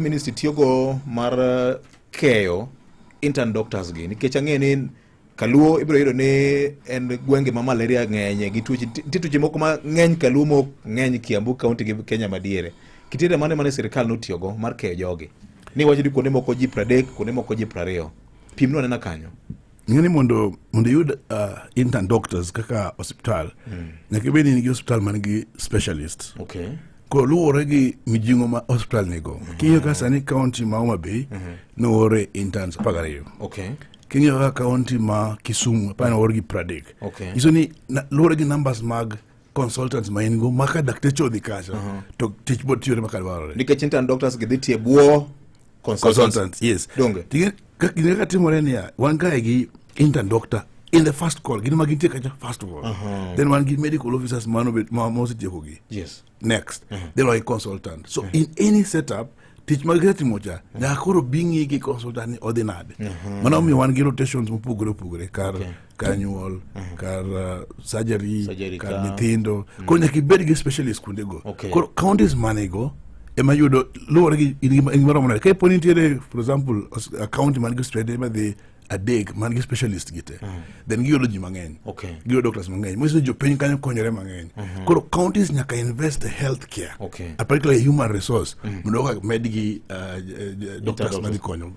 Ministry tiyogo mar keyo intern doctors gi, nikech ang'e ni Kaluo ibiro yudo ni en gwenge ma malaria ng'enye gi tuoche, nitie tuoche moko ma ng'eny Kaluo mok ng'eny Kiambu County gi Kenya madiere. Criteria mane sirikal notiyogo mar keyo jogi? Ni wacho ni kuonde moko ji 30, kuonde moko ji 20. Pimno anena kanyo. Ing'e ni mondo iyud intern doctors kaka osiptal, nyaka ibed ni in gi osiptal man gi specialist. Koro luwore gi mijing'o ma osiptal nigo. King'iyo ka sani county ma Homa Bay noore interns 12. King'iyo kaka county ma Kisumu apani noor gi 30. Nyiso ni luwore gi numbers mag consultants ma in go ma ka dakteche odhi kacha to tich biro tiyore maka dwarore. Nikech intern doctors gi dhi tiyo e bwo consultants. Consultants, yes. Donge? Gine kaka timore niya, wan kae gi intern doctor in the first call, gin ma gintie kacha first of all. Then wan gi medical officers ma osetieko gi. Next. Then wan gi consultant. So in any setup, tich ma gisetimo cha, nyaka koro bi ng'i gi consultant ni odhi nade. Mano omiyo wan gi rotations mopogore opogore kar nyuol, kar surgery, Surgery kar nyithindo. Koro nyaka ibed gi specialist kuondego. Koro counties manigo ema yudo luwore gi in gi maromo nade. Ka ipo ni nitiere, for example, a county man gi osiptende madhi adek man gi specialist gi te, then giyudo ji mang'eny. Giyudo doctors mang'eny. Manyiso ni jopiny kanyo konyore mang'eny. Koro counties nyaka invest e health care. A particularly human resource. Mondo kaka medgi doctors doctors. madhi konyo.